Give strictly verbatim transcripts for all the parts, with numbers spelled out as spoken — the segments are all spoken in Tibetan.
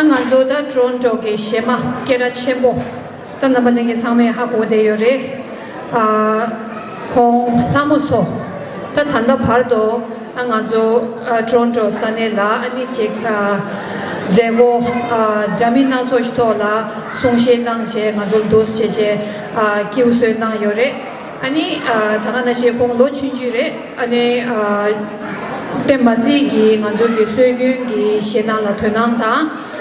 ང་ཚོ་ད་ཊོ་རོན་ཊོ་གི་གཞས་མ་སྐད་གྲགས་ཆེན་པོ། ད་རྣམ་པ་ལྷན་རྒྱས་ཚང་མས་ཧ་གོ་བསྡད་ཡོད་རེད། ཨ། ཁོང་ལྷ་མོ་མཚོ། ད་ད་ལྟ་བར་དུ་ཨ་ང་ཚོ་ཨ་ཊོ་རོན་ཊོ་ས་གནས་ལ་ཨ་ནི་ཅིག་ཨ་མཛད་སྒོ་ཨ་འདྲ་མིན་སྣ་ཚོགས་ཤིག་ཐོག་ལ་གསུང་བཤད་གནང་བྱས། ང་ཚོ་འདུག་བྱས་བྱས་ཨ་སྐྱིད་པོ་བཟོས་གནང་ཡོད་རེད། ཨ་ནི་ཨ་ད་ག་ནང་བཞིན་ཁོང་ལོ་ཆུང་ཆུང་རེད། ཨ་ནི་ཨ་དཔེ་མ་སྲིད་ཀྱི་ང་ཚོ་གི་སྲོལ་རྒྱུན་གྱི་གཞས་སྣང་ལ་དོ་སྣང་དང་།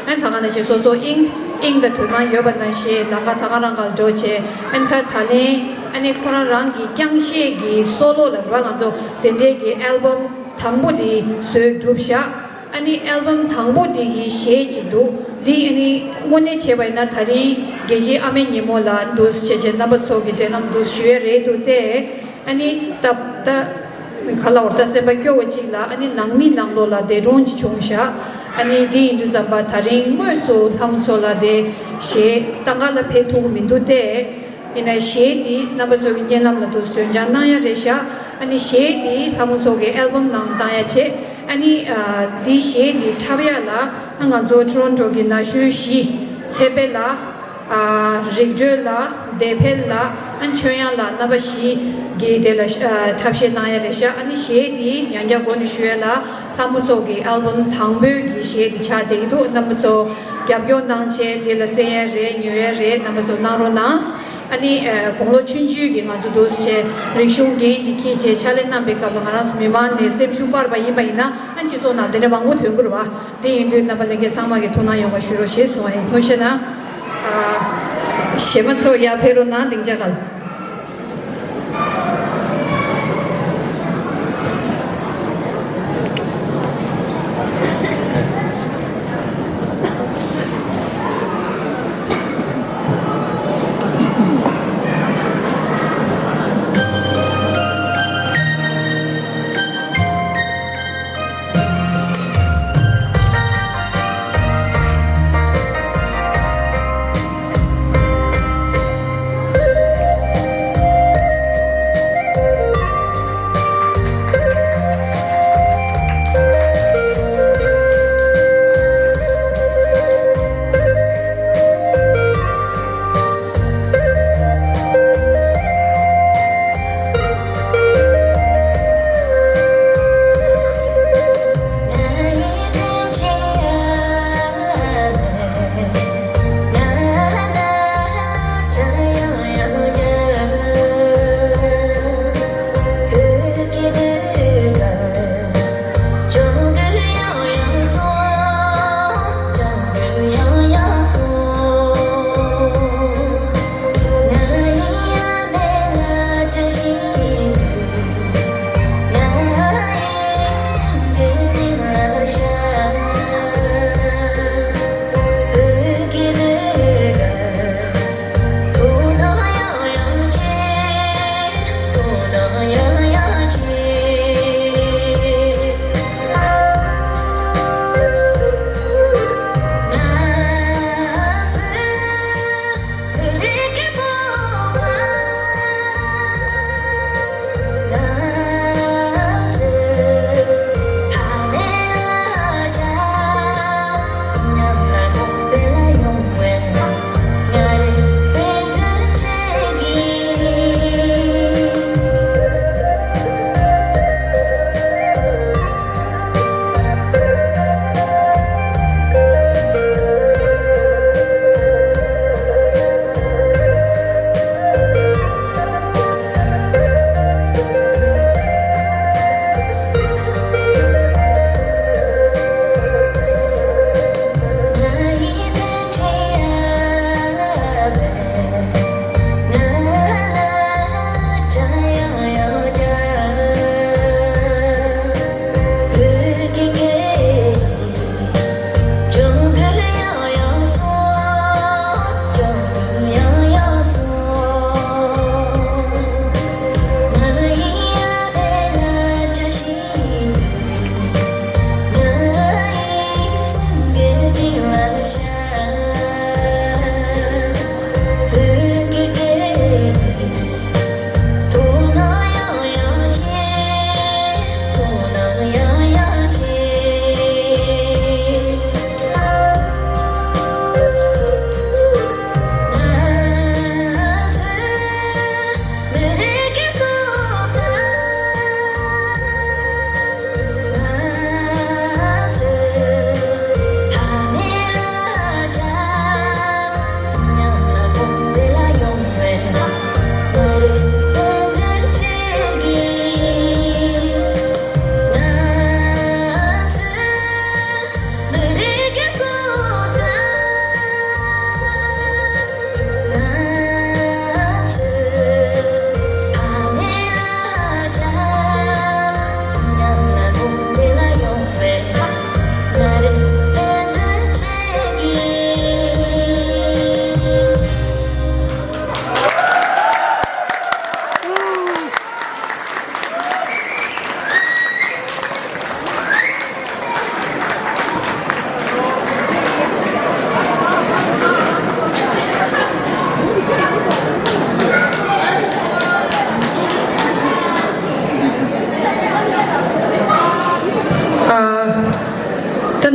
ཨ་ནི་ད་ག་ནང་བཞིན་སོ་སོ་དབྱིངས་དབྱིངས་དང་དོ་སྣང་ཡོད་པ་ནང་བཞིན་ལམ་ཁ་ད་ག་རང་ག་ལ་འགྲོ་བྱས། ཨ་ནི་ད་ད་ལན་ཨ་ནི་ཁོ་རང་རང་གི་རྐྱང་གཞས་ཀྱི་སོ་ལོ་ལ་ར་ང་ཚོ་དེ་འདྲའི་གི་ཨལ་བམ་དང་པོ་དེ་བཟོས་གྲུབ་བཞག་ཨ་ནི་ཨལ་བམ་དང་པོ་དེ་གི་གཞས་ཅིག་འདུག་འདི་ཨ་ནི་དངོས་གནས་བྱས་པ་ཡིན་ན་ད་རིང་རྒྱལ་སྤྱིའི་ཨ་མའི་ཉིན་མོ་ལ་འདུག་བྱས་བྱས་རྣམ་པ་ཚོ་གི་འབྲེལ་ལམ་འདུག་ཞུ་ཡ་རེད་འདུག་སྟེ། ཨ་ནི་ད་ད་ག་ལ་བར་ད་སེམས་པ་སྐྱོ་བ་ཅིག་ལ་ཨ་ནི་ནང་མི་ནང་ལོགས་ལ་འདས་གྲོངས་ཅིག་བྱུང་བཞག་ཨ་ནི་འདི་ཡིན་དུས་ཙམ་པ་ད་རིང་དངོས་སུ་ལྷ་མོ་མཚོ་ལགས་དེ་གཞས་གཏང་ག་ལ་ཕེབས་ཐུབ་ཀྱི་མི་འདུག་སྟེ། ཡིན་ནའི་གཞས་འདི་རྣམ་པ་ཚོ་གི་སྙན་ལམ་ལ་འདུག་སེ་སྒྲོན་སྦྱང་གནང་ཡ་རེད་ཤག་ཨ་ནི་གཞས་འདི་ལྷ་མོ་མཚོ་གི་ཨལ་བམ་ནང་བཏང་ཡ་བྱས། ཨ་ནི་ཨ་འདི་གཞས་འདི་འཁྲབ་ཡ་ལ་ཨ་ང་ཚོ་ཊོ་རོན་ཊོ་གི་ན་གཞོན་བཞི། ཚེ་འཕེལ་ལགས། ཨ་རིག་གྲོལ་ལགས། བདེ་འཕེལ་ལགས། ཨ་ནི་ཆོས་དབྱངས་ལགས། རྣམ་པ་བཞི་གིས་དེ་ལ་ཨ་འཁྲབ་གཞས་གནང་ཡ་རེད་ཤག་ཨ་ནི་གཞས་འདི་ཡང་བསྐྱར་འགོ་ནས་ཞུ་ཡ་ལ་ལྷ་མོ་མཚོ་གི་ཨལ་བམ་དང་པོའི་གི་གཞས་འདི་ཆགས་བསྡད་ཀྱི་འདུག་རྣམ་པ་ཚོ་རྒྱབ་སྐྱོར་གནང་བྱས་དེ་ལ་གསན་ཡ་རེད། ཉོ་ཡ་རེད། རྣམ་པ་ཚོ་གནང་རོགས་གནང་། ཨ་ནི་ཨ་དགུང་ལོ་ཆུང་ཆུང་གི་ང་ཚོ་འདུག་སེ་བྱས་རིག་གཞུང་འགན་ཅིག་འཁྱེར་བྱས་ཕྱག་ལས་གནང་པའི་སྐབས་ལ་ང་རང་ཚོ་མི་མང་ནས་སེམས་ཤུགས་སྤར་བ་ཡིན་པ་ཡིན་ན་ཨ་སྤྱི་ཚོགས་ནང་དེ་འདྲ་མང་པོ་ཐོན་གྱི་རེད་བ། དེ་ཡིན་དུས་རྣམ་པ་ལྷན་རྒྱས་ཚང་མ་གི་ཐུགས་སྣང་ཡོང་བ་ཞུ་རོགས་ཞེས་གསུངས་པ་ཡིན། ཐུགས་རྗེ་གནང་། ཨ་གཞས་མ་ཚོ་ཡར་ཕེབས་རོགས་གནང་སྡིངས་ཆ་སྒང་།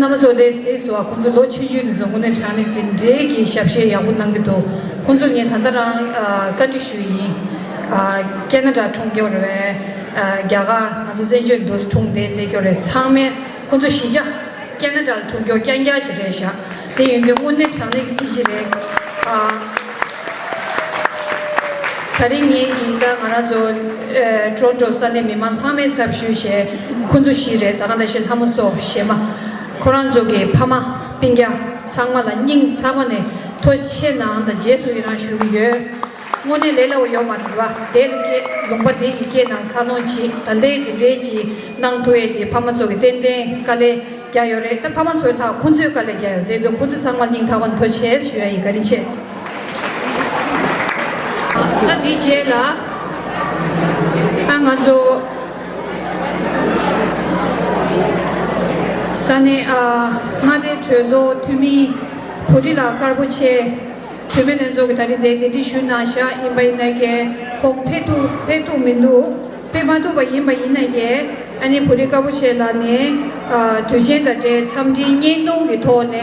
ཨ་མ་ཚོ་དེ་གཟིགས་སོང་ཨ། ཁོང་ཚོ་ལོ་ཆུང་ཆུང་དེ་ཚོ་དངོས་གནས་དྲང་གནས་དེ་འདྲའི་གི་ཞབས་ཕྱི་ཡག་པོ་གནང་གི་འདུག་ཁོང་ཚོ་ལ་ངས་ད་ལྟ་རང་ཨ་བཀའ་འདྲི་ཞུ་ཡི་ཡིན། ཨ་ཁེ་ན་ཌ་འཁྲུངས་སྐྱོར་རེད། ཨ་རྒྱ་གར་ང་ཚོ་བཙན་བྱོལ་འདུག་འཁྲུངས་ཏེ་སླེབས་སྐྱོར་རེད། ཚང་མས་ཁོང་ཚོ་གཞིས་ཆགས་ཁེ་ན་ཌ་ལ་འཁྲུངས་སྐྱོར་རྐྱང་རྐྱང་ཞིག་རེད་ཤག་དེ་ཡིན་དུས་དངོས་གནས་དྲང་གནས་ཀྱི་སྲིད་ཇི་རེད། ཨ་ད་རིང་ངས་ཉིན་ལྟར་ང་རང་ཚོ་ཨ་ཊོ་རོན་ཊོ་ས་གནས་མི་མང་ཚང་མའི་ཚབ་ཞུས་བྱས། ཁོང་ཚོ་བཞི་རེད། ད་ག་ནང་བཞིན་ལྷ་མོ་སོགས་གཞན་མ། ཁོ་རང་ཚོ་གི་ཕ་མ་སྤུན་ཀྱག་ཚང་མ་ལ་སྙིང་ཐག་པ་ནས་ཐུགས་རྗེ་ཆེ་གནང་དང་རྗེས་སུ་ཡི་རང་ཞུ་གི་ཡོད། དངོས་གནས་ལས་སླ་པོ་ཡོད་མ་རེད་པ། དེ་ལ་སྐྱེས་ལུང་པ་དེ་གི་སྐྱེས་ནང་འཚར་ལོངས་བྱེད། ད་ལྟའི་དེ་འདྲའི་ཅིག་གནང་ཐུབ་ཡས་དེ་ཕ་མ་ཚོ་གི་ཏན་ཏན་དཀའ་ལས་རྒྱག་ཡོད་རེད། ད་ཕ་མ་ཚོའི་ལྷག་ཁོང་ཚོའི་དཀའ་ལས་རྒྱག་ཡོད་རེད། དེ་ཁོང་ཚོ་ཚང་མ་སྙིང་ཐག་པ་ནས་ཐུགས་རྗེ་ཆེ་ཞུ་ཡ་ཡིན། བཀའ་དྲིན་ཆེ། ད་འདིའི་རྗེས་ལ་ཨ་ང་ཚོ་ས་གནས་ཨ་མངའ་སྡེའི་གྲོས་ཚོགས་འཐུས་མི་བུ་ཁྲིད་ལགས་དཀར་པོ་ཆེ། བུད་མེད་ལྷན་ཚོགས་ཀྱི་ད་རེས་འདིར་གདན་འདྲེན་ཞུས་གནང་བཞག་ཡིན་པ་ཡིན་ན་ཀྱེ་ཁོང་ཕེབས་ཐུབ་ཕེབས་ཐུབ་མི་འདུག་ཕེབས་མ་ཐུབ་པ་ཡིན་པ་ཡིན་ན་ཀྱེ་ཨ་ནི་བུ་ཁྲིད་དཀར་པོ་ཆེ་ལགས་ནས་ཨ་དུས་ཆེན་དང་འབྲེལ་འཚམས་འདྲིའི་བརྙན་ཐུང་གི་ཐོག་ནས་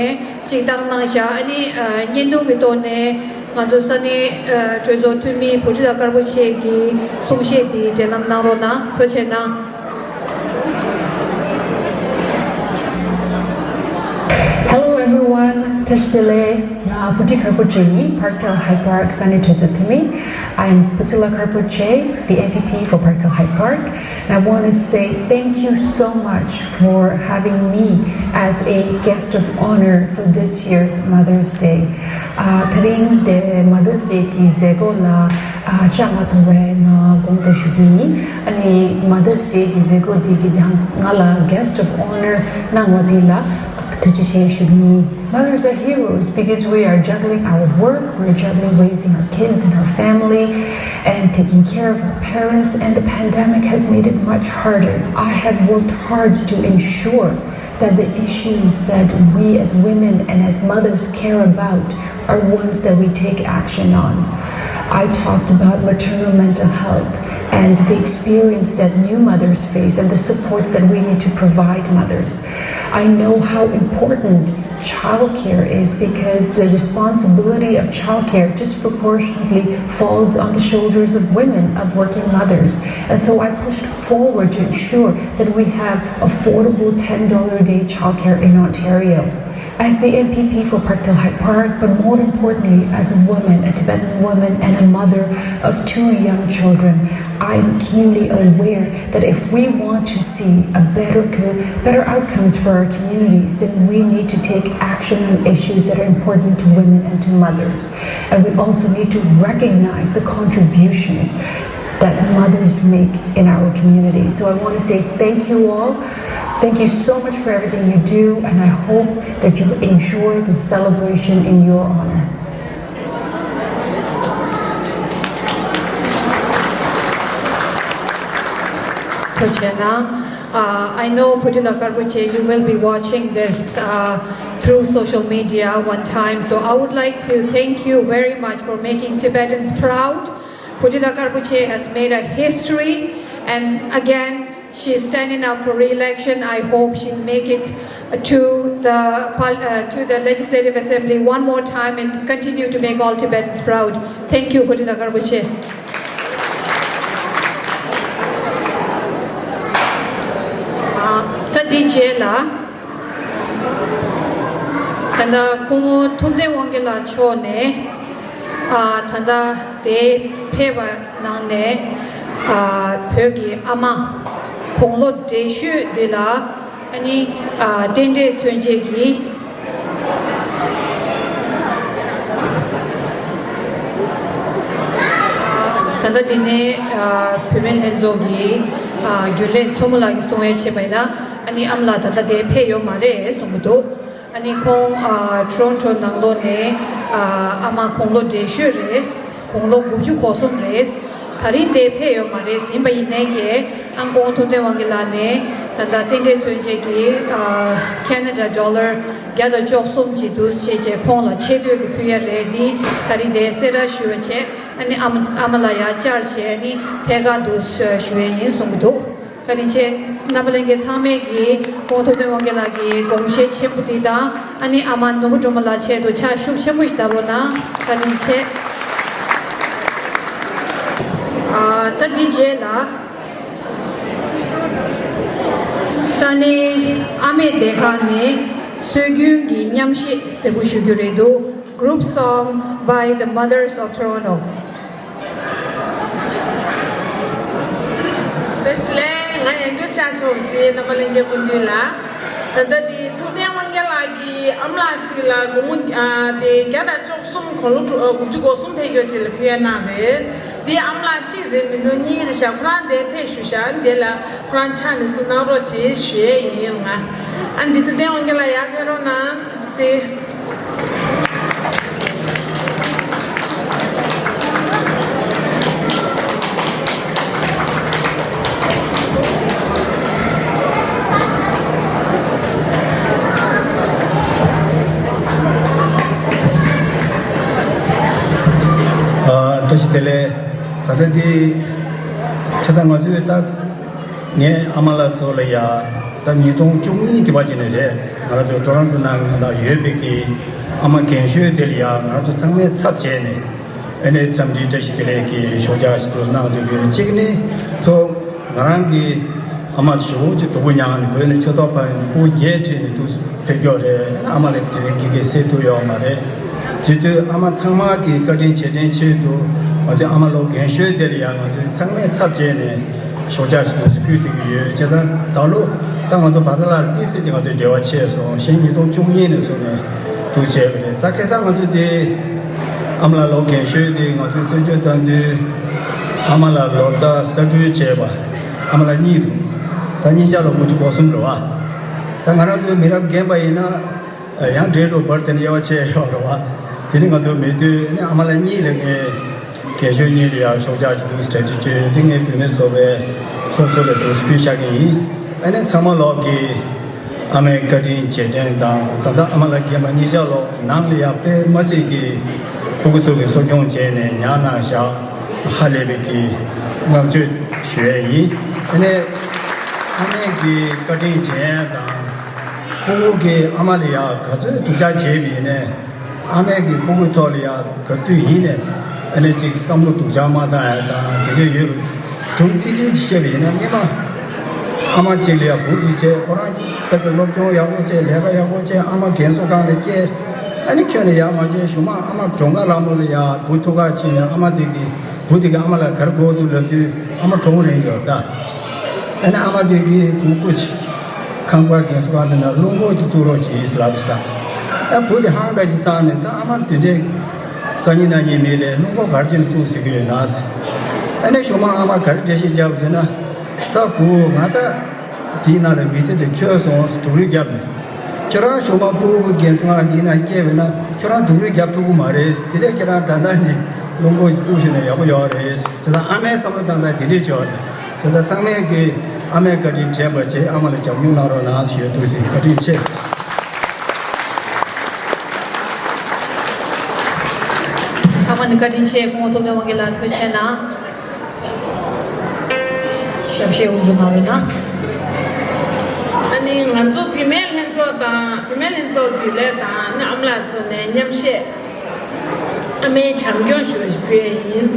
ཅིག་བཏང་གནང་བཞག་ཨ་ནི་ཨ་བརྙན་ཐུང་གི་ཐོག་ནས་ང་ཚོ་ས་གནས་ཨ་གྲོས་ཚོགས་འཐུས་མི་བུ་ཁྲིད་ལགས་དཀར་པོ་ཆེ་གི་གསུང་བཤད་དེ་འབྲེལ་ལམ་གནང་རོགས་གནང་། ཐུགས་རྗེ་ཆེ་གནང་། Hello everyone, Tashi Delek, ང་བུ་ཁྲིད་དཀར་པོ་ཆེ་ཡིན། Parkdale High Park ས་གནས་གྲོས་ཚོགས་འཐུས་མི། I am Putila Karpoche, the M P P for Parkdale Hyde Park. And I want to say thank you so much for having me as a guest of honor for this year's Mother's Day. ཨ་དེ་རིང་དེ་Mother's Day གི་མཛད་སྒོ་ལ་ཨ་བཅར་མ་ཐུབ་པའི་ངས་དགོངས་དག་ཞུ་གི་ཡིན། ཨ་ནི་Mother's Day གི་མཛད་སྒོ་འདི་གི་ཡང་ང་ལ་guest of honor གནང་བ་འདི་ལ་ཐུགས་རྗེ་ཆེ་ཞུ་གི་ཡིན། Mothers are heroes because we are juggling our work, we're juggling raising our kids and our family, and taking care of our parents, and the pandemic has made it much harder. I have worked hard to ensure that the issues that we as women and as mothers care about are ones that we take action on. I talked about maternal mental health and the experience that new mothers face and the supports that we need to provide mothers. I know how important childcare is because the responsibility of childcare disproportionately falls on the shoulders of women, of working mothers. And so I pushed forward to ensure that we have affordable ten dollars a day childcare in Ontario. As the M P P for Parkdale High Park, but more importantly, as a woman, a Tibetan woman, and a mother of two young children, I am keenly aware that if we want to see a better co- better outcomes for our communities, then we need to take action on issues that are important to women and to mothers. And we also need to recognize the contributions that mothers make in our community. So I want to say thank you all. Thank you so much for everything you do, and I hope that you enjoy the celebration in your honor. ཐུགས་རྗེ་ཆེ་གནང་། Uh, I know Putila Karbuche, you will be watching this uh, through social media one time. So I would like to thank you very much for making Tibetans proud. Putila Karbuche has made a history, and again, she is standing up for re-election. I hope she'll make it to the pal- uh, to the Legislative Assembly one more time and continue to make all Tibetans proud. Thank you, Putila Karbuche. ཨ་ད་འདི་རྗེས་ལ། ད་ལྟ་སྐུ་ངོ་ཐུབ་བསྟན་དབང་རྒྱལ་ལགས་མཆོག་ནས་ཨ་ད་ལྟ་དེ་ཕེབས་པ་གནང་ནས་ཨ་བོད་ཀྱི་ཨ་མ་དགུང་ལོ་བགྲེས་ཤོས་འདི་ལ་ཨ་ནི་ཨ་རྟེན་འབྲེལ་མཚོན་བྱེད་ཀྱི་ད་ལྟ་འདི་ནས་ཨ་བུད་མེད་ལྷན་ཚོགས་ཀྱི་ཨ་རྒྱུན་ལས་མཚོ་མོ་ལགས་ཀྱིས་གསུང་བ་བྱས་པ་ཡིན་ན། ཨ་ནི་ཨ་མ་ལགས་ད་ལྟ་དེ་ཕེབས་ཡོད་མ་རེད་གསུང་གི་འདུག་ཨ་ནི་ཁོང་ཨ་ཊོ་རོན་ཊོ་ནང་ལོགས་ནས་ཨ་ཨ་མ་དགུང་ལོ་བགྲེས་ཤོས་རེད། དགུང་ལོ་དགུ་བཅུ་གོ་གསུམ་རེད། ད་རིང་དེ་ཕེབས་ཡོད་མ་རེད། ཡིན་པ་ཡིན་ནའི་ཀྱེ་ཨ་སྐུ་ངོ་ཐུབ་བསྟན་དབང་རྒྱལ་ལགས་ནས་ད་ལྟ་རྟེན་འབྲེལ་མཚོན་བྱེད་ཀྱི་ཨ་ཁེ་ན་ཌ་ཌོ་ལར་བརྒྱ་དང་བཅུ་གསུམ་ཅིག་འདུག་བྱས་རྗེས་ཁོང་ལ་ཆེ་བསྟོད་ཀྱི་ཕུལ་ཡ་རེད། འདི་ད་རིང་དེ་གསལ་བསྒྲགས་ཞུ་བ་བྱས། ཨ་ནི་ཨ་མ་ཨ་མ་ལགས་ཡར་བཅར་བྱས་ཨ་ནི་ཐད་ཀར་དུ་ཞུ་ཡ་ཡིན་གསུང་གི་འདུག་བཀའ་དྲིན་ཆེ། རྣམ་པ་ལྷན་རྒྱས་ཚང་མས་ཀྱིས་སྐུ་ངོ་ཐུབ་བསྟན་དབང་རྒྱལ་ལགས་ཀྱི་དགོངས་བཞེད་ཆེན་པོ་འདི་དང་། ཨ་ནི་ཨ་མ་ནོར་བུ་སྒྲོལ་མ་ལགས་ཆེད་དུ་ཕྱག་ཤུགས་ཆེན་པོ་ཞིག་བརྡབ་རོགས་གནང་། བཀའ་དྲིན་ཆེ། ཨ། ད་འདི་རྗེས་ལ། ས་གནས་ཨ་མེས་སྡེ་ཁག་ནས་སྲོལ་རྒྱུན་གྱི་མཉམ་གཞས་གཟིགས་འབུལ་ཞུ་རྒྱུ་རེད་འདུག Group song by the Mothers of Toronto. བཀྲ་ཤིས་བདེ་ལེགས། ང་ཡང་བསྐྱར་ཕྱག་ཕྱིད་ཞུ་ཡིན། རྣམ་པ་ལྷན་རྒྱས་སྐུ་མདུན་ལ། ད་ལྟ་འདི་ཐུབ་བསྟན་དབང་རྒྱལ་ལགས་ཀྱི་ཨ་མ་ལགས་གཅིག་ལ་སྒོར་མོ་ཨ་དེ་བརྒྱ་དང་བཅུ་གསུམ་དགུང་ལོ་དྲུག་ཨ་དགུ་བཅུ་གོ་གསུམ་ཕེབས་ཡོད་ཅིག་ལ་ཕེབས་གནང་རེད། འདི་ཨ་མ་ལགས་གཅིག་རེད་མི་འདུག་གཉིས་རེད་ཤག་ཁོ་རང་འདིར་ཕེབས་བཞུགས་ཤག་འདི་ལ་ཁོ་རང་ཕྱག་ནས་ཚུར་གནང་རོགས་བྱེད་ཞུ་ཡས་ཡིན། ང་ཨ་འདི་ཐུབ་བསྟན་དབང་རྒྱལ་ལགས་ཡར་ཕེབས་རོགས་གནང་། ཐུགས་རྗེ་ཆེ། ཨ། བཀྲ་ཤིས་བདེ་ལེགས། ད་ལྟ་འདི་ཁ་སང་ང་ཚོས་ད་ངའི་ཨ་མ་ལགས་ཚོ་ལ་ཡ་ད་ཉིས་སྟོང་བཅུ་གཉིས་དེ་བ་ཅིག་ནས་རེད། ང་རང་ཚོ་ཊོ་རོན་ཊོ་ནང་ལ་ཡོད་པའི་གི་ཨ་མ་རྒན་ཤོས་དེ་ལ་ཡ་ང་རང་ཚོ་ཚང་མས་ཚབ་བྱས་ནས། ཨ་ནི་འཚམས་འདྲི་བཀྲ་ཤིས་བདེ་ལེགས་ཀྱི་ཤོག་བྱང་ཞིག་ཏུ་གནང་འདུག་གི། གཅིག་ནི་ཚོ་ང་རང་གི་ཨ་མ་ཞེ་པོ་ཅིག་སྡུག་པོ་མྱངས་ནས་བོད་ནས་ཆུ་ཐོག་ཕར་ཡོང་དུས་ཕྲུ་གུ་བརྒྱད་ཁྲིད་ནས་འདུག་ཕེབས་ཀྱོག་རེད། ཨ་མ་ལ་དེ་རིང་དགེ་རྒན་སེ་ཐུབ་ཡོད་མ་རེད། བྱེད་དུས་ཨ་མ་ཚང་མ་གི་བཀའ་དྲིན་རྗེས་དྲན་ཆེད་དུ་ང་ཚོའི་ཨ་མ་ལོ་རྒན་ཤོས་དེ་ལ་ཡང་ང་ཚོས་ཚང་མས་ཚབ་བྱས་ནས་ཤོག་བྱང་ཞིག་ཏུ་ཕུལ་བསྡད་ཀྱི་ཡོད། བྱས་ཙང་ད་ལོ་ད་ང་ཚོ་བྷ་ས་ལ་ཏི་སི་ཀྱི་ང་ཚོའི་འབྲེལ་བ་ཆད་སོང་། གཞན་ཉིས་སྟོང་བཅུ་གཉིས་ནས་བཟུང་ནས་འདུག་བྱས་པ་རེད། ད་ཁ་སང་ང་ཚོ་དེ་ཨ་མ་ལགས་ལོ་རྒན་ཤོས་དེ་ང་ཚོས་རྩད་གཅོད་བཏང་དུས་ཨ་མ་ལགས་ལོ་ཟླ་གསར་སྐྲུན་བྱས་པ་ཨ་མ་ལགས་གཉིས་འདུག་ད་གཉིས་ཆ་ལོ་དགུ་བཅུ་གོ་གསུམ་རེད་བ། ད་ང་རང་ཚོའི་མི་རབས་རྒན་པ་ཡིན་ན། ཡང་འདྲེ་འགྲོ་བར་དེ་ནི་དབྱེ་བ་ཕྱེ་ཡོད་རེད་བ། དེ་ནི་ང་ཚོ་མེད་དུས་ནི་ཨ་མ་ལགས་གཉིས་ལ་ངས་རྒན་ཤོས་གཉིས་ལ་ཡང་ཤོག་བྱང་ཅིག་འདུག་སེ་གྲ་སྒྲིག་བྱས་ཏེ་ངས་བུད་མེད་ཚོགས་པའི་ཚོགས་གཙོ་ལ་འདུག་སེ་ཕུལ་བཞག་གི་ཡིན། ཨ་ནི་ཚང་མ་ལོག་གིས་ཨ་མའི་བཀའ་དྲིན་རྗེས་དྲན་དང་ད་ལྟ་ཨ་མ་ལགས་རྒན་པ་གཉིས་ཆ་ལོ་ནང་ལ་ཡང་དཔེ་མ་སྲིད་ཀྱི་ཕྲུ་གུ་ཚོ་གིས་གསོ་སྐྱོང་བྱས་ནས་ཉར་གནང་བཞག་ཧ་ལས་པའི་གི་བསྔགས་བརྗོད་ཞུ་ཡས་ཡིན། ཨ་ནི་ཨ་མའི་གི་བཀའ་དྲིན་རྗེས་དྲན་དང་། ཕྲུ་གུ་གིས་ཨ་མ་ལ་ཡ་ག་ཚོད་སྡུག་ཅག་བྱས་པ་ཡིན་ནའི། ཨ་མས་ཀྱིས་ཕྲུ་གུའི་ཐོག་ལ་ཡ་ག་དུས་ཡིན་ནའི་ཨ་ནི་ཅིག་བསམ་བློ་སྡུག་ཅག་མ་བཏང་ཡ་དང་དེ་འདྲ་ཡོད་པ། སྒྲུང་ཐིག་ཐིག་ཅིག་བཤད་པ་ཡིན་ན་སྔོན་མ་ཨ་མ་གཅིག་ལ་ཡ་བུ་གཅིག་བྱས། ཁོ་རང་དཔེ་དེ་སློབ་སྦྱོང་ཡག་པོ་བྱས། ལས་ཀ་ཡག་པོ་བྱས། ཨ་མ་རྒན་གསོ་ཁང་ལ་སྐྱེལ། ཨ་ནི་ཁྱོན་ནས་ཡར་མ་བྱས་གཞུག་མ་ཨ་མ་གྲོངས་ཁ་ལ་མོ་ལ་ཡ་བུ་ཐུག་ཁ་ཕྱིན་ནས་ཨ་མ་དེ་གིས་བུ་དེ་གིས་ཨ་མ་ལ་ག་རེ་དགོས་འདུག་ལབ་དུས་ཨ་མ་གྲོངས་རན་གྱི་ཡོད་ད། ཨ་ནི་ཨ་མ་དེ་གིས་བུ་སྐུ་མཁྱེན། ཁང་པ་རྒན་གསོ་ཁང་དེ་ན་རླུང་འཁོར་ཅིག་བཙུགས་རོགས་གྱིས་ལབ་ས། ཨ་བུ་དེ་ཧང་འདྲ་ཅིག་སངས་ནས་ད་ཨ་མ་དེ་འདྲའི་སང་ཉིན་གནངས་ཉིན་མི་རེད། རླུང་འཁོར་ག་རེ་བྱས་ནས་བཙུགས་ཟེར་གྱི་ཡོད་ན་ཟེར། ཨ་ནི་གཞུག་མ་ཨ་མ་ག་རེ་འགྲེལ་བཤད་བརྒྱབ་ཟེར་ན། ད་བུ་ང་ད་དེའི་ནང་ལ་མི་ཚེ་དེ་འཁྱོལ་སོང་ཟེར་སྡུག་རུས་བརྒྱབ་ནས། ཁྱོད་རང་གཞུག་མ་ཕྲུ་གུ་རྒན་གསོ་ཁང་འདིའི་ནང་སྐྱེས་པ་ཡིན་ན་ཁྱོད་རང་སྡུག་རུས་རྒྱབ་ཐུབ་ཀྱི་མ་རེད། དེ་ལས་ཁྱེད་རང་ད་ལྟ་ནས་རླུང་འཁོར་ཅིག་བཙུགས་ཤིག་ན་ཡག་པོ་ཡོད་རེད། བྱས་ཙང་ཨ་མའི་བསམ་བློ་བཏང་སྟངས་དེ་འདྲས་བྱས་ཡོད་རེད། བྱས་ཙང་ཚང་མས་ཀྱིས་ཨ་མའི་བཀའ་དྲིན་དྲན་པ་བྱས། ཨ་མ་ལ་བྱམས་སྐྱོང་གནང་རོགས་གནང་ཞུ་འདུག་ཟེར། བཀའ་དྲིན་ཆེ། ཚང་མ་ནི་བཀའ་དྲིན་ཆེ། སྐུ་ངོ་ཐུབ་བསྟན་དབང་རྒྱལ་ལགས་ཐུགས་རྗེ་ཆེ་གནང་། ཞབས་ཕྱི་དབུ་འཛུགས་གནང་རོགས་གནང་། ཨ་ནི་ང་ཚོ་བུད་མེད་ལྷན་ཚོགས་དང་བུད་མེད་ལྷན་ཚོགས་རྒྱུན་ལས་དང་ཨ་ནི་ཨ་མ་ལགས་ཚོ་ནས་མཉམ་གཞས། ཨ་མའི་བྱམས་སྐྱོང་ཞུ་ཞིག་ཕུལ་ཡས་ཡིན།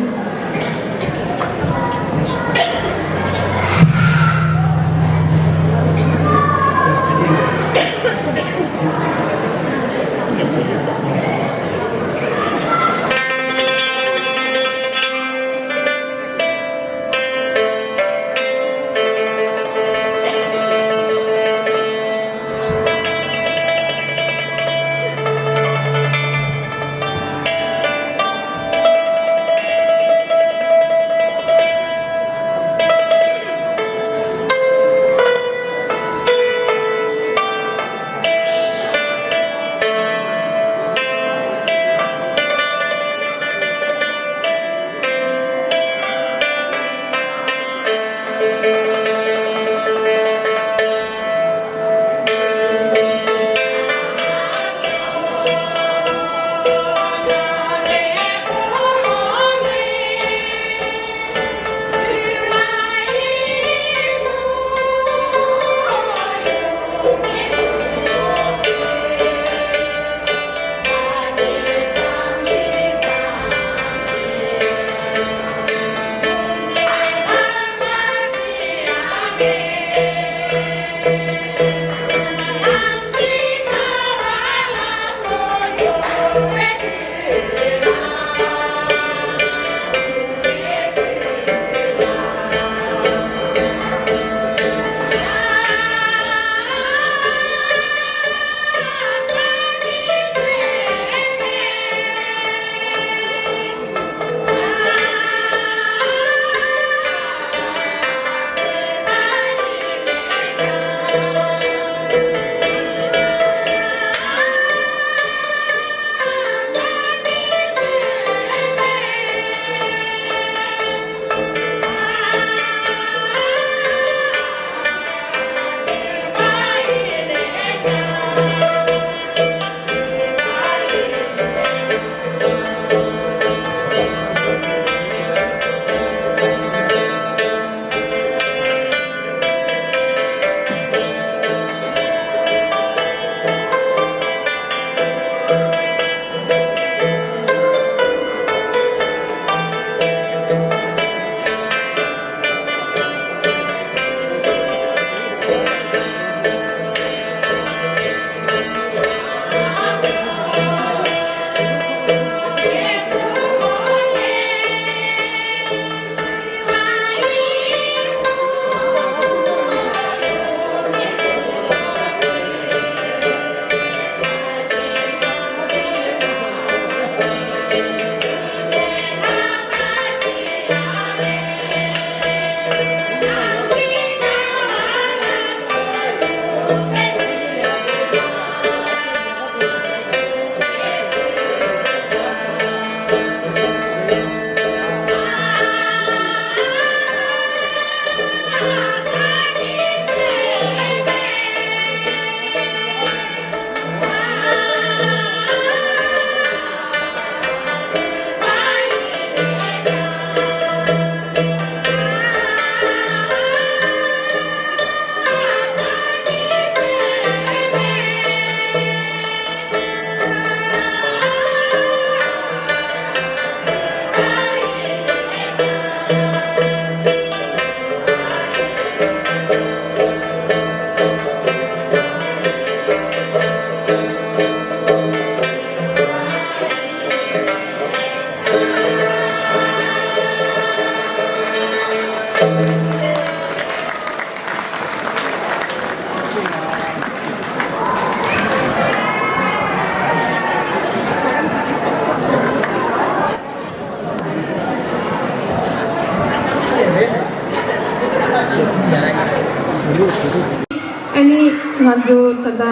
ང་ཚོ་ད་ལྟ་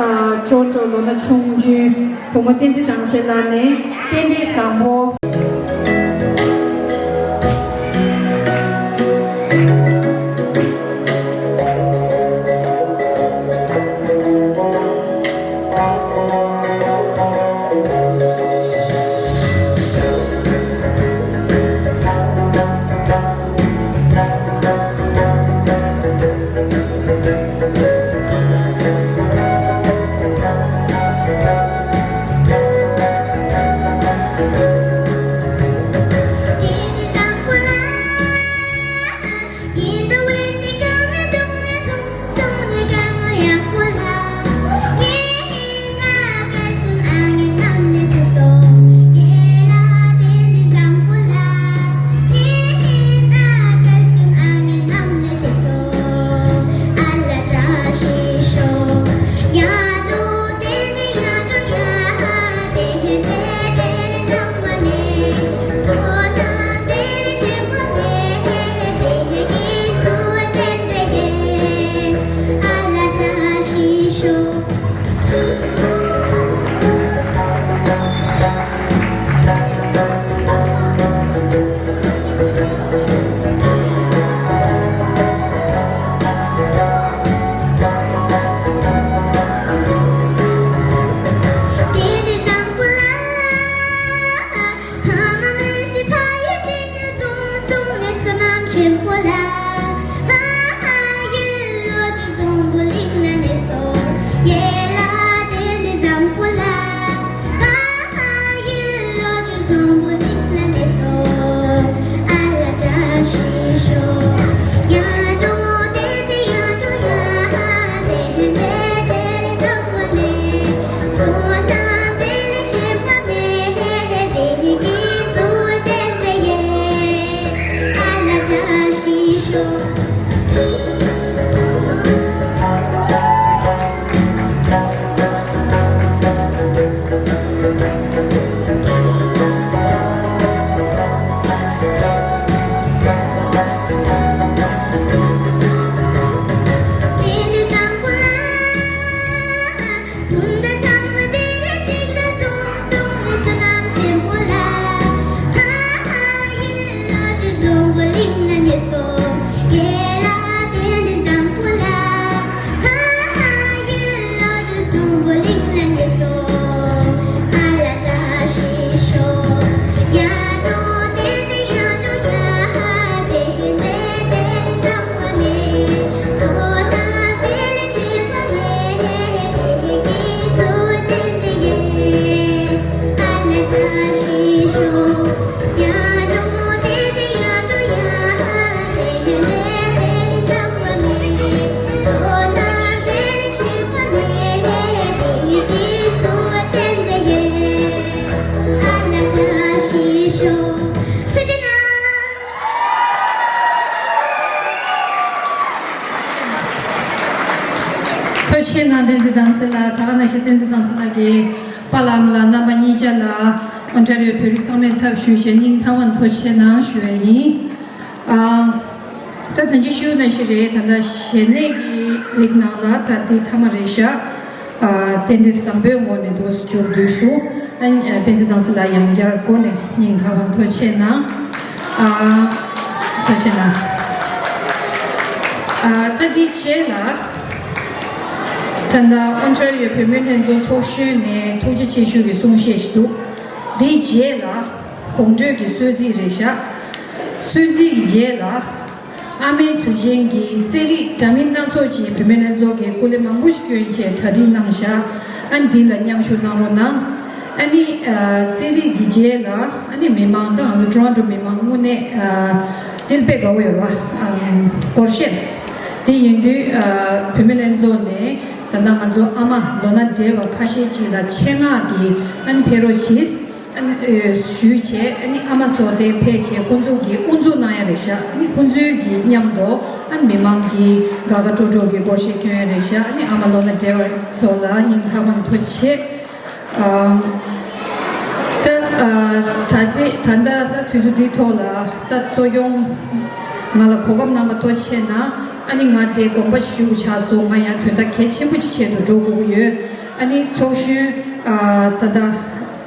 ཨ་ཀྲོ་ཀྲོ་ལོ་ན་ཆུང་ཆུང་བུ་མོ་བསྟན་འཛིན་དྭངས་གསལ་ལགས་ནས་རྟེན་འབྲེལ་བཟང་པོ། ཐུགས་རྗེ་གནང་། བསྟན་འཛིན་དྭངས་གསལ་ལགས། ད་ག་ནང་བཞིན་བསྟན་འཛིན་དྭངས་གསལ་ལགས་ཀྱི་པཱ་ལགས་ལ་རྣམ་པ་གཉིས་ཆ་ལ་ཨོན་ཊ་རི་ཡོ་བོད་རིགས་ཚང་མའི་ཚབ་ཞུས་བྱས་སྙིང་ཐག་པ་ནས་ཐུགས་རྗེ་གནང་ཞུ་བ་ཡིན། ཨ། ད་ཐེངས་ཅིག་ཞུས་ནང་བཞིན་རེད། ད་ལྟ་ཞལ་ནས་ཀྱི་རིགས་ནང་ལ་ད་འདི་མཐའ་མ་རེད་ཤག་ཨ། རྟེན་འབྲེལ་བཟང་པོའི་ངོས་ནས་འདུག་སེ་མཇུག་བསྡུས་སོང་། ཨ་ནི་བསྟན་འཛིན་དྭངས་གསལ་ལགས་ཡང་བསྐྱར་སྒོ་ནས་སྙིང་ཐག་པ་ནས་ཐུགས་རྗེ་གནང་། ཨ། ཐུགས་རྗེ་གནང་། ཨ། ད་འདི་རྗེས་ལ་ད་ལྟ་ཨོན་ཊ་རི་ཡོ་བོད་མིའི་ལྷན་ཚོགས་ཚོགས་གཞོན་ནས་ཐུགས་རྗེ་ཆེ་ཞུ་གི་གསུང་བཤད་ཞིག་འདུག་འདིའི་རྗེས་ལ་དགོང་དྲོ་གི་གསོལ་ཚིགས་རེད་ཤག་གསོལ་ཚིགས་ཀྱི་རྗེས་ལ་ཨ་མའི་དུས་ཆེན་གྱི་རྩེད་རིགས་འདྲ་མིན་སྣ་ཚོགས་ཅིག་བུད་མེད་ལྷན་ཚོགས་ཀྱིས་སྐུ་ལས་མང་པོ་ཞིག་བསྐྱོན་བྱས་གྲ་སྒྲིག་གནང་ཤག་ཨ་ནི་འདི་ལ་མཉམ་ཞུགས་གནང་རོགས་གནང་། ཨ་ནི་ཨ། རྩེད་རིགས་ཀྱི་རྗེས་ལ་ཨ་ནི་མི་མང་དང་ང་ཚོ་ཊོ་རོན་ཊོ་མི་མང་དངོས་གནས་ཨ། འདི་ལ་དཔེ་དགའ་བོ་ཡོད་པ། ཨ། སྒོར་གཞས། དེ་ཡིན་དུས་ཨ། བུད་མེད་ལྷན་ཚོགས་ནས་ད་ལྟ་ང་ཚོ་ཨ་མ་ལོ་ན་བགྲེས་པ་ཁ་ཤས་ཅིག་ལ་ཆེད་མངགས་ཀྱིས་ཨ་ནི་ཕེབས་རོགས་གྱིས། ཨ་ནི་ཞུས་བྱས་ཨ་ནི་ཨ་མ་ཚོ་དེ་ཕེབས་བྱས་ཁོང་ཚོ་གིས་དབུ་འཛུགས་གནང་ཡ་རེད་ཤག་ཨ་ནི་ཁོང་ཚོའི་གི་མཉམ་དུ་ཨ་ནི་མི་མང་གིས་དགའ་དགའ་སྤྲོ་སྤྲོ་གི་སྒོར་གཞས་སྐྱོན་ཡ་རེད་ཤག་ཨ་ནི་ཨ་མ་ལོ་ན་བགྲེས་པ་ཚོ་ལ་སྙིང་ཐག་པ་ནས་ཐུགས་རྗེ་ཆེ། ཨ། ད་ཨ། ད་ལྟའི་ད་ལྟ་ད་དུས་ཚོད་འདིའི་ཐོག་ལ་ད་གཙོ་སྐྱོང་ང་ལ་གོ་སྐབས་གནང་བ་ཐུགས་རྗེ་ཆེ་གནང་། ཨ་ནི་ང་དེ་དགོངས་པ་ཞུ་ཆགས་སོང་། ང་ཡང་དོན་དག་གལ་ཆེན་པོ་ཅིག་བྱེད་དུ་འགྲོ་དགོས་ཀྱི་ཡོད། ཨ་ནི་ཚོགས་གཞོན་ཨ་ད་ལྟ་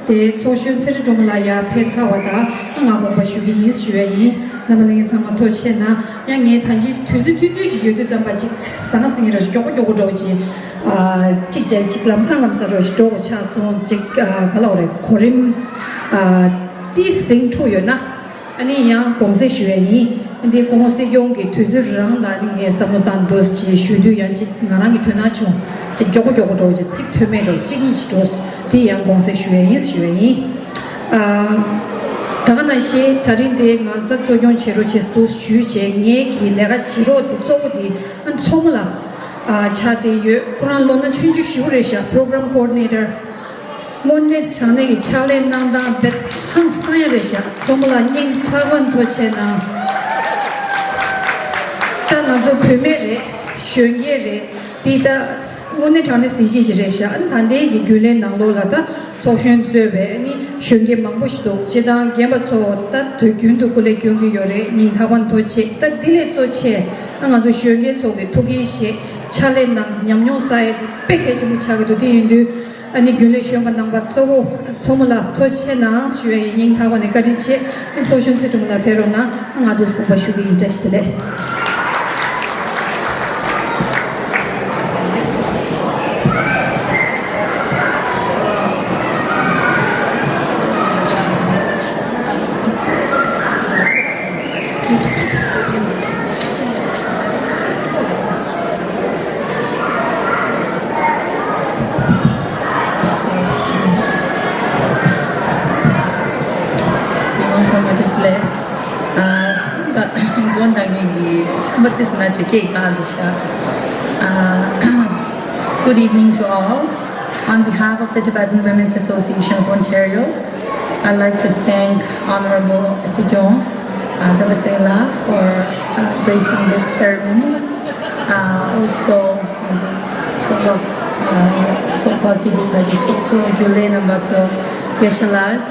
དེ་ཚོགས་གཞོན་ཚེ་རིང་སྒྲོལ་མ་ལགས་ཡར་ཕེབས་ཚར་བ་དང་། ཨ་ང་དགོངས་པ་ཞུ་གི་ཡིན་ཞུ་ཡ་ཡིན། རྣམ་པ་ལྷན་རྒྱས་ཚང་མ་ཐུགས་རྗེ་ཆེ་གནང་། ཡང་ངས་ད་ཅི་དུས་ཚོད་ཐུང་ཐུང་ཞིག་ཡོད་དུས་ཙམ་པ་ཅིག་ཟང་ཟིང་རོ་ཞིག་མགྱོགས་པོ་མགྱོགས་པོ་འགྲོ་ཅིག་ཨ་ཅིག་བྱས་ཅིག་ལམ་སང་ལམ་སང་རོ་ཞིག་འགྲོ་དགོས་ཆགས་སོང་། ཅིག་ཨ་ག་ལབ་དགོས་རེད། གོ་རིམ་ཨ་ཏི་ཟིང་འཁྲུག་ཡོད་ན། ཨ་ནི་ཡང་དགོངས་སེལ་ཞུ་ཡ་ཡིན། འདི་སྐུ་ངོ་སྲིད་སྐྱོང་གི་དུས་ཚོད་རང་དང་ཨ་ནི་ངས་བསམ་བློ་བཏང་འདུག་ཅེས་ཞུ་དུས། ཡང་ཅིག་ང་རང་གི་དོན་དག་བྱུང་ཅིག་མགྱོགས་པོ་མགྱོགས་པོ་འགྲོ་ཅིག་ཚིག་ཐོན་མེད་འགྲོ་གཅིག་གཉིས་ཤིག་འགྲོ། དེ་ཡང་དགོངས་སེལ་ཞུ་ཡ་ཡིན་ཞུ་ཡ་ཡིན། ཨ་ད་ག་ནང་བཞིན་ད་རིང་དེ་ང་ད་གཙོ་སྐྱོང་བྱེད་རོགས་བྱེད་འདུག་ཞུས་བྱས། ངའི་གི་ལས་ཀ་བྱེད་རོགས་དེ་གཙོ་བོ་དེ་ཨ་མཚོ་མོ་ལགས་ཨ་ཆགས་བསྡད་ཡོད། ཁོ་རང་ལོ་ན་ཆུང་ཆུང་ཞེ་པོ་རེད་ཤག program coordinator། དངོས་གནས་དྲང་གནས་ཀྱི་ཕྱག་ལས་གནང་སྟངས་དཔེ་ཧང་སང་ཡ་རེད་ཤག་མཚོ་མོ་ལགས་སྙིང་ཐག་པ་ནས་ཐུགས་རྗེ་ཆེ་གནང་། ད་ང་ཚོ་བུད་མེད་རེད། གཞོན་སྐྱེས་རེད། འདི་ད་དངོས་གནས་དྲང་གནས་གཟི་བརྗིད་ཅིག་རེད་ཤག་ཨ་ནི་ད་ལྟའི་གི་རྒྱུན་ལས་ནང་ལོགས་ལ་ད་ཚོགས་གཞོན་གཙོས་པའི་ཨ་ནི་གཞོན་སྐྱེས་མང་པོ་ཞིག་འདུག་སྤྱིར་བཏང་རྒན་པ་ཚོ་ད་དུས་རྒྱུན་དུ་སྐུ་ལས་སྐྱོན་གྱི་ཡོད་རེད། སྙིང་ཐག་པ་ནས་ཐུགས་རྗེ་ཆེ། ད་འདི་ལས་གཙོ་ཆེ་ཨ་ང་ཚོ་གཞོན་སྐྱེས་ཚོ་གི་ཐུགས་འགན་བཞེས་ཕྱག་ལས་གནང་ཉམས་མྱོང་བསགས་ཡ་དེ་དཔེ་གལ་ཆེན་པོ་ཆགས་ཀྱི་འདུག་དེ་ཡིན་དུས་ཨ་ནི་རྒྱུན་ལས་གཞོན་པ་རྣམ་པ་གཙོ་བོ་མཚོ་མོ་ལགས་ཐུགས་རྗེ་ཆེ་གནང་ཞུ་ཡ་ཡིན། སྙིང་ཐག་པ་ནས་བཀའ་དྲིན་ཆེ། ཨ་ཚོགས་གཞོན་ཚེ་སྒྲོལ་མ་ལགས་ཕེབས་རོགས་གནང་། ཨ་ང་དུས་དགོངས་པ་ཞུ་གི་ཡིན། བཀྲ་ཤིས་བདེ་ལེགས། མི་མང་ཚང་མ་བཀྲ་ཤིས་བདེ་ལེགས། ཨ་ད་མགོ་འདང་ངེས་ཀྱི་ཆམ་པ་ཏིས་ན་ཅི་ཀེ་ག་འདི་ཤ། ཨ། Good evening to all. On behalf of the Tibetan Women's Association of Ontario, I'd like to thank Honorable Sikyong uh, Dabatsela for uh, gracing this ceremony. Uh, also, ཚོགས་པ་ཚོགས་པ་སྐྱིད་སྡུག་ལ་ཅིག་ཚོགས་གཙོ་རྒྱུན་ལས་རྣམ་པ་ཚོ། དགེ་བཤེས་ལགས།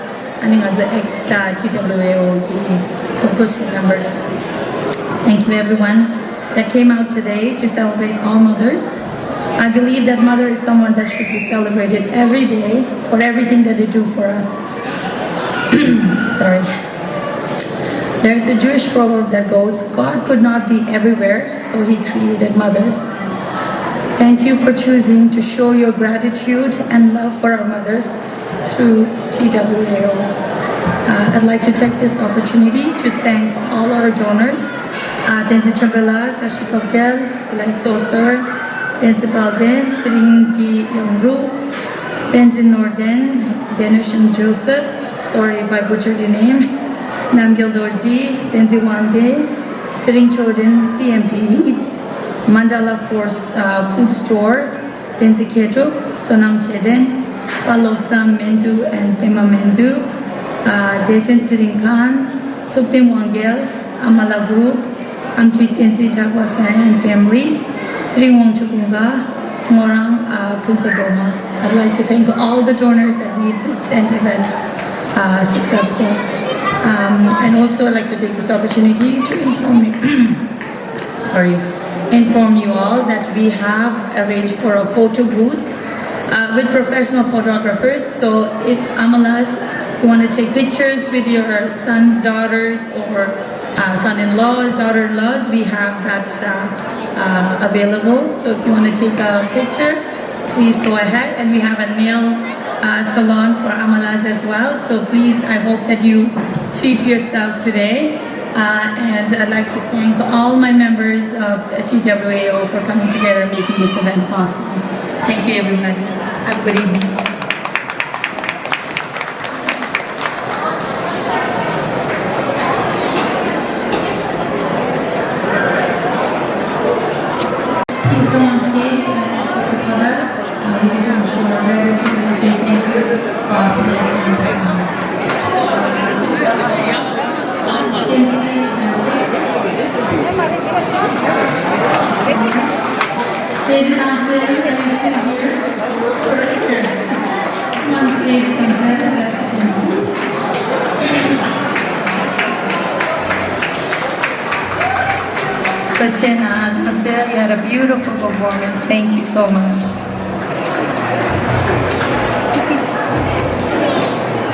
ཨ་ནི་ང་ཚོ་ཨེགས་ཊི་ཌབ་ལིའུ་ཨེ་ཨོ་གི་ཚོགས་གཙོ་ཆེན་པོ་members. Thank you everyone that came out today to celebrate all mothers. I believe that mother is someone that should be celebrated every day for everything that they do for us. Sorry. There's a Jewish proverb that goes, "God could not be everywhere, so he created mothers." Thank you for choosing to show your gratitude and love for our mothers through T W A O. Uh, I'd like to take this opportunity to thank all our donors. Uh, Tenzin Chambela, Tashi Topkel, Alex Osir, Tenzin Palden, Siring D. Yongru, Tenzin Norden, Danish and Joseph, sorry if I butchered your name, Namgyal Dorji, Tenzin Wangde, Siring Choden, C M P Meats, Mandala Force uh, Food Store, Tenzin Khetuk, Sonam Cheden, Palosam Mendu and Pema Mendu, uh, Dechen Siring Khan, Tuktim Wangel, Amala Group, Amchi Tenzin Chakwa fan and family, Siring Wangchukunga, Morang uh, Punsa Droma. I'd like to thank all the donors that made this an event uh, successful. Um, and also, I'd like to take this opportunity to inform you. Sorry, inform you all that we have arranged for a photo booth uh, with professional photographers. So if Amalas, you want to take pictures with your sons, daughters, or uh, son-in-laws, daughter-in-laws, we have that uh, uh, available. So if you want to take a picture, please go ahead. And we have a nail uh, salon for Amalas as well. So please, I hope that you treat yourself today. Uh, and I'd like to thank all my members of T W A O for coming together and making this event possible. Thank you, everybody. Have a good evening. Please come on stage and accept the cover. Uh, we just want to show our gratitude and say thank you uh, for the excellent performance. David Hansen, are you still here? Come on stage, Hansen. Chena, Marcel, you had a beautiful performance. Thank you so much.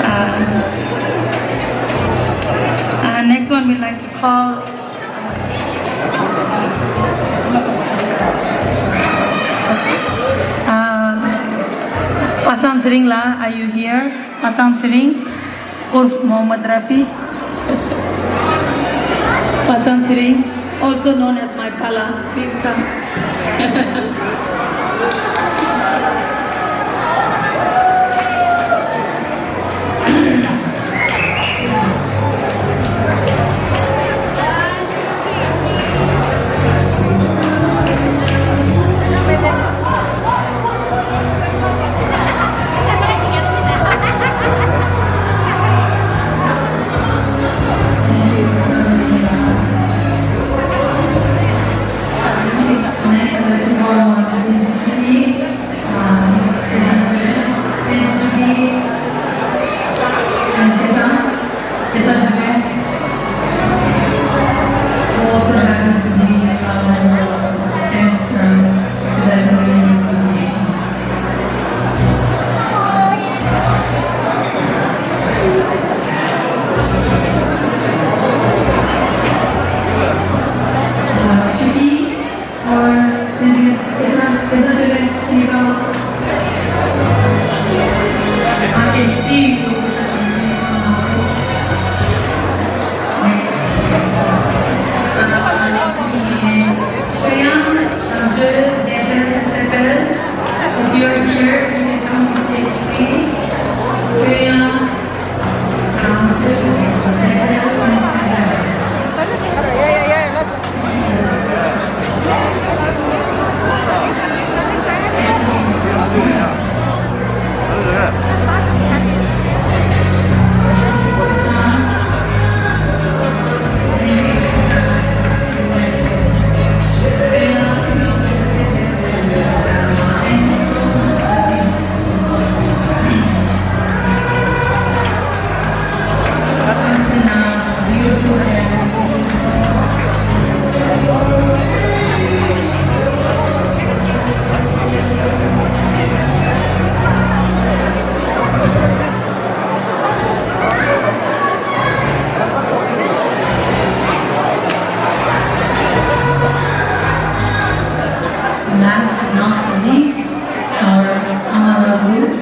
Um, uh, next one, we'd like to call um, Pasang Siring La. Are you here? Pasang Siring. Urf Mohammad Rafi. Pasang Siring, also known as my Pala. Please come. Or this is, it's not, it's not children. Can you come up? I can see you. Next. Uh, next is Shreya, uh, Joel, Devil, and Seppel. If you're here, please come on stage, please. Shreya. Last but not the least, our Amala group.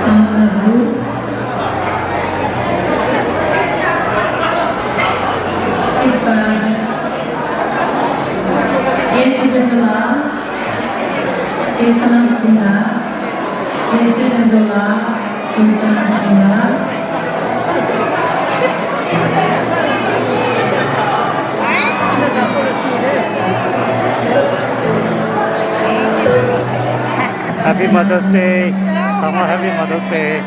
Amala group. If, uh, Yes, Brazil. Yes, Brazil. Happy Mother's Day. Summer, happy Mother's Day.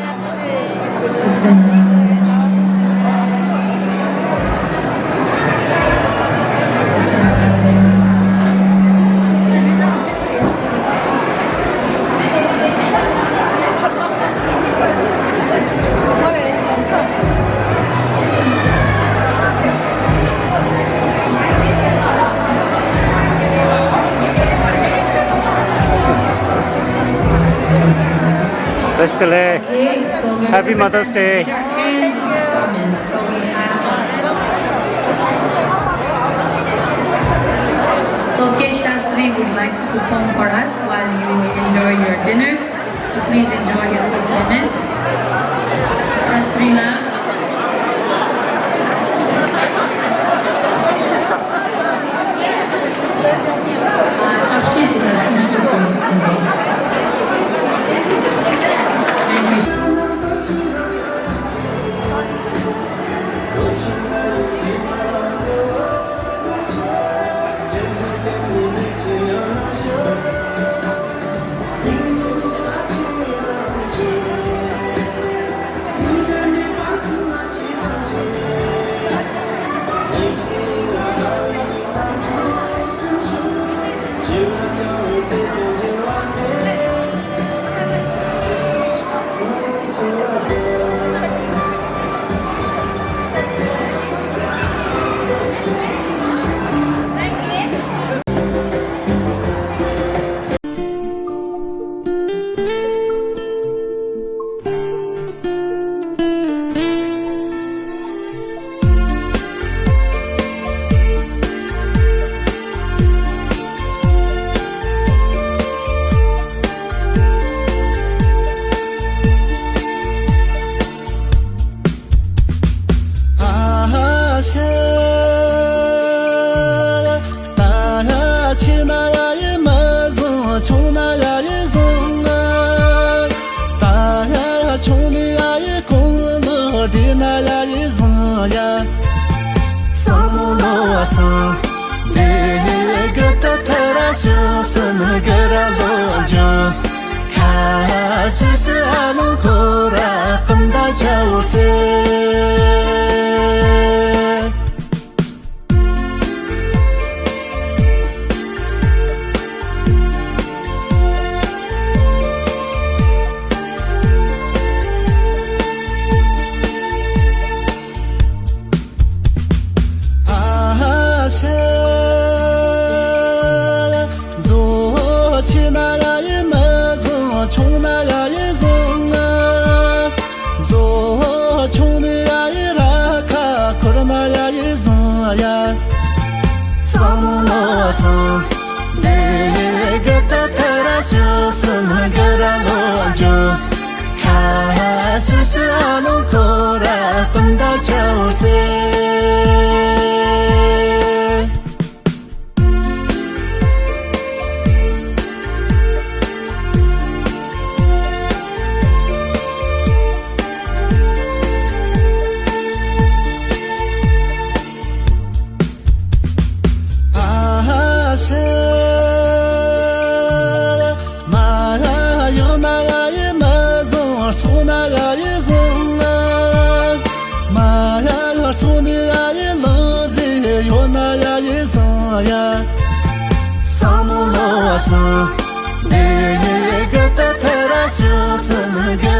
Happy Mother's Day. Okay, Shastri would like to perform for us while you enjoy your dinner. So please enjoy his performance. Shastri Lal. ཆུང་ནི་ཡ་ཡི་གོང་ལོ་དེ་ན་ཡ་ཡི་བཟང་ཡ། སང་ལོ་སང་དེ་གི་ད་ཐ་ར་ཤི་སི་ནི་གི་ར་ལོ་འཇོ། ཁ་ཤི་ཤི་ཨ་ལོ་ཁོ་ར་སྤུན་ཟླ་ཆ་འུར་ཚེ། ཨ་ཧ་ཤ། མཛོ་ཆེ་ན་ཡ་ཡི་མི་བཟང་། ཆུང་ན་ཡ་ཡི་བཟང་། མཛོ་ཆུང་ནི་ཡ་ཡི་ར་ཁ་འཁོར་ན་ཡ་ཡི་བཟང་ཡ། སང་ལོ་སང་དེ་གི་ད་ཐ་ར་ཤི་སི་ནི་གི་ར་ལོ་འཇོ། ཁ་ཤི་ཤི་ཨ་ལོ་ཁོ་ར་སྤུན་ཟླ་ཆ་འུར་ཚེ། ཨ་ཧ་ཤ། མ་ཡག་ན་ཡ་ཡི་མི་བཟང་། ཚོགས་ན་ཡ་ཡི་བཟང་། མ་ཡག་ཚོགས་ནི་ཡ་ཡི་ལོ་ཟེ་ཡོད་ན་ཡ་ཡི་བཟང་ཡ། སང་ལོ་སང་དེ་གི་ད་ཐ་ར་ཤི་སི་ནི་གི་